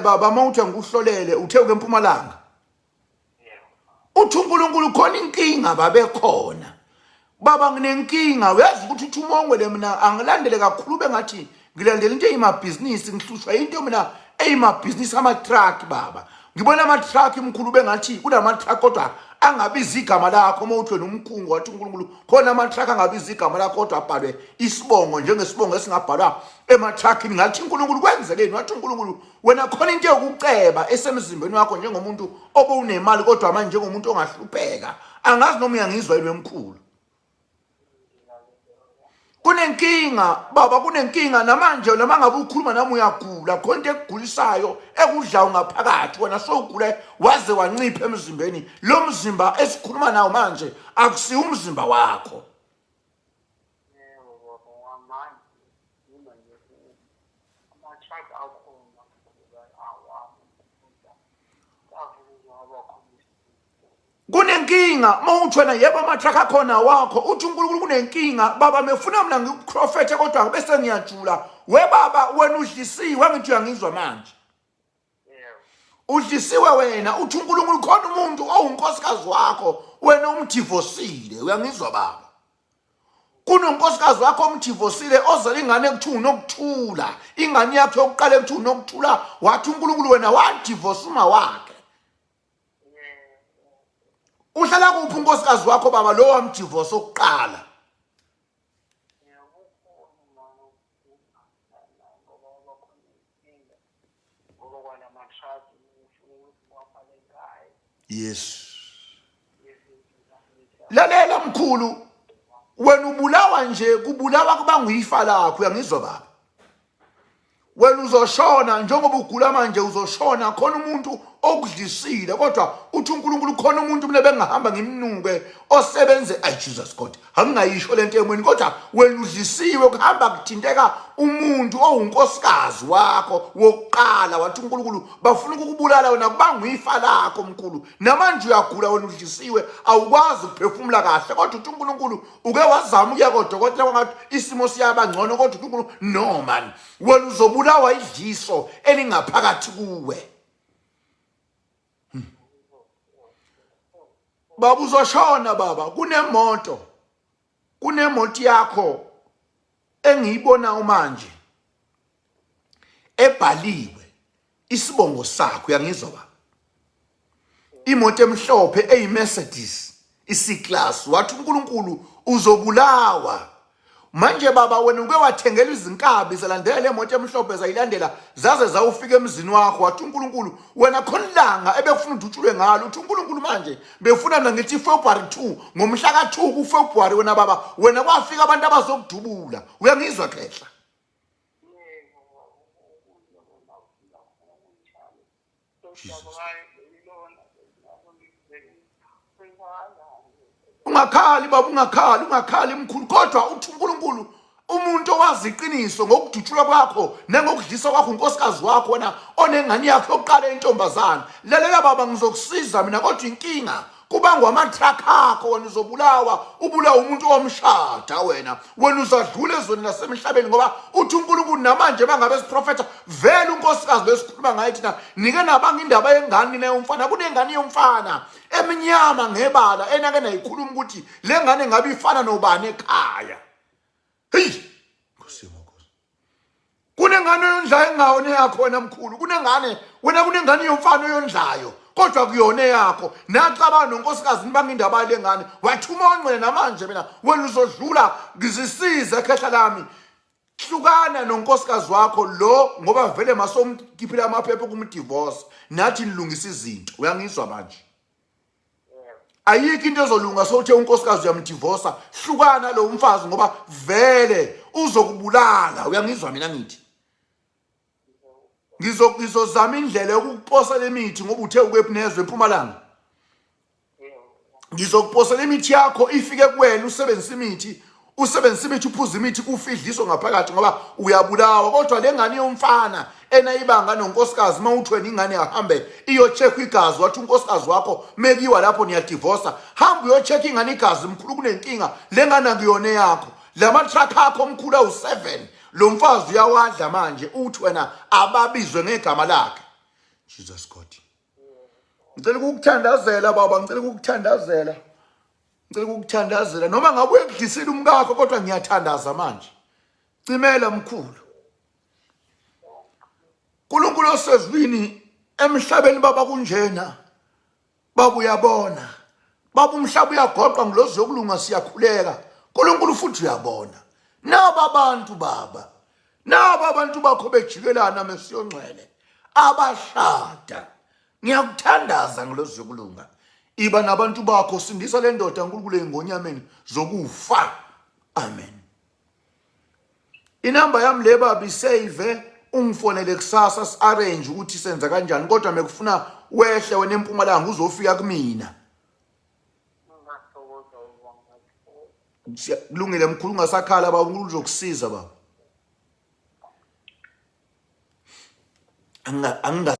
Baba, uma uthi angikuhlolele, uthe uke eMpumalanga. Uthi uNkulunkulu khona inkinga babekhona. Baba, nginenkinga, uyazi ukuthi uthi umongwele mina angilandele kakhulu, bengathi ngilandela into eyimabhizinisi, ngihlushwa into mina eyimabhizinisi, ama-truck baba. Ngibona ama-truck mkhulu, bengathi kunama-truck kodwa angabizi igama lakho. Uma uthi wena umkhungu, wathi uNkulunkulu khona ama-truck angabizi igama lakho kodwa abhalwe isibongo, njengesibongo esingabhalwa ema-truckini. Ngathi uNkulunkulu kwenzeleni? Wathi uNkulunkulu wena khona into yokuceba esemzimbeni wakho njengomuntu obowunemali kodwa manje njengomuntu ongahlupheka. Angazi noma uyangizwa yini wemkhulu. Kunenkinga baba, kunenkinga namanje, noma ngabe ukhuluma nami uyagula, khona into ekugulisayo ekudlayo ngaphakathi. Wena sowugule waze wancipha emzimbeni. Lo mzimba esikhuluma nawo manje akusiwo umzimba wakho. Yebo baba, wamanje noma nje ama-truck akhona awami kodwa avele nje wabakhona. Kunenkinga uma uthi wena yebo ama-truck akhona wakho, uthi uNkulunkulu kunenkinga baba, mefuna mina ngikuprofethe kodwa bese ngiyajula. We baba, wena udlisiwe, angithi uyangizwa manje? Udlisiwe wena. Uthi uNkulunkulu khona umuntu owunkosikazi wakho wena umdivosile. Uyangizwa baba? Kunonkosikazi wakho omdivosile ozala ingane ekuthiwa uNokuthula, ingane yakho yokuqala ekuthiwa uNokuthula. Wathi uNkulunkulu wena wadivosa uma wakhe. Uhlala kuphi unkosikazi wakho baba, lo wamdivosa okuqala? Yes, lalela mkhulu, wena ubulawa nje, kubulawa kubanguyifa lakho. Uyangizwa baba? Wena uzoshona njengoba ugula manje, uzoshona. Khona umuntu okudlisile, kodwa uthi uNkulunkulu khona umuntu mina bengahamba ngimnuke osebenze. Ay Jesus God, angingayisho lento emweni, kodwa wena udlisiwe, kuhamba kuthinteka umuntu owunkosikazi wakho wokuqala. Wathi uNkulunkulu bafuna ukukubulala wena, kubanga ifa lakho mkhulu. Namanje uyagula wena, udlisiwe, awukwazi ukuphefumula kahle, kodwa uthi uNkulunkulu uke wazama ukuya kodokotela kwangathi isimo siyaba ngcono, kodwa uNkulunkulu no man, wena uzobulawa idliso elingaphakathi kuwe. Baba, uzoshona baba. Kunemoto, kunemoto yakho engiyibona manje ebhaliwe isibongo sakho. Uyangizwa baba? Imoto emhlophe eyi-Mercedes i-C-Class. Wathi uNkulunkulu uzobulawa manje baba. Wena uke wathengela izinkabi, zalandela le moto emhlophe, zayilandela zaze zawufika emzini wakho. Wathi uNkulunkulu wena khona ilanga ebekufuna udutshulwe ngalo. Uthi uNkulunkulu manje befuna mina ngithi February 2, ngomhla ka-2 kuFebruary, wena baba, wena kwafika abantu abazokudubula. Uyangizwa khehla? Jesus. Ungakhali baba, ungakhali, ungakhali mkhulu. Kodwa uthi uNkulunkulu umuntu owazi iqiniso ngokudutshulwa kwakho nangokudlisa kwakho unkosikazi wakho wena onengane yakho yokuqala intombazane. Lalela baba, ngizokusiza mina, kodwa inkinga kubangwa ama-truck akho. Wena uzobulawa, ubulawa umuntu owamshada wena. Wena uzadlula ezweni lasemhlabeni, ngoba uthi uNkulunkulu namanje bangabe siprofetha vele unkosikazi lesikhuluma ngaye thina nike nabanga indaba yengane nina yomfana. Kunengane yomfana emnyama ngebala enake nayikhuluma ukuthi le ngane ngabe ifana nobani ekhaya. Heyi Nkosi yamakhosi, kunengane oyondlayo engawona eyakho wena mkhulu. Kunengane wena, kunengane yomfana oyondlayo kodwa kuyona eyakho. Nacabanga nonkosikazi nibanga indaba yale ngane, wathuma ongcwele. Namanje mina wena uzodlula, ngizisize khehla lami. Hlukana nonkosikazi wakho lo, ngoba vele masomkhiphela amaphepha okumdivorce, nathi nilungisa izinto. Uyangizwa manje? Ayikho into ezolunga sowuthe unkosikazi uyamdivosa. Hlukana lo mfazi ngoba vele uzokubulala. Uyangizwa? Mina ngithi ngizozama indlela yokukuposa le mithi, ngoba uthe ukwebunezwe eMpumalanga. Ngizokuposela imithi yakho ifike kuwena, usebenzise imithi, usebenzise imithi, uphuze imithi, kufidliso ngaphakathi, ngoba uyabulawa. Kodwa le ngane yomfana enayibanga nonkosikazi, uma uthi wena ingane yahambe iyo-check igazi, wathi unkosikazi wakho mekiwa lapho niyadivosa, hamba uyo-check ingane igazi mkhulu, kunenkinga, le ngane akuyona eyakho. Lama-truck akho omkhulu awu-7, lo mfazi uyawadla manje. Uthi wena ababizwe ngegama lakhe. Jesus God. Ngicela ukukuthandazela baba, ngicela ukukuthandazela. Ngicela ukukuthandazela noma ngabe uyekudlisile umkakho kodwa ngiyathandaza manje. Cimela mkhulu. uNkulunkulu osezulwini emhlabeni baba kunjena. Baba uyabona. Baba umhlaba uyagoqwa ngilozi yokulunga siyakhuleka. uNkulunkulu futhi uyabona. Naba abantu baba. Naba abantu bakho bejikelana mesiyongcwele. Abashada. Ngiyakuthandaza ngilozi yokulunga. Iba nabantu bakho sindisa le ndoda uNkulunkulu engonyameni zokufa. Amen. Inamba yami le baba isave ungifonele kusasa si-arrange ukuthi senza kanjani kodwa mekufuna wehle wena empumalanga uzofika kumina. Kulungile mkhulu ungasakhala baba uNkulunkulu uzokusiza baba. Anginga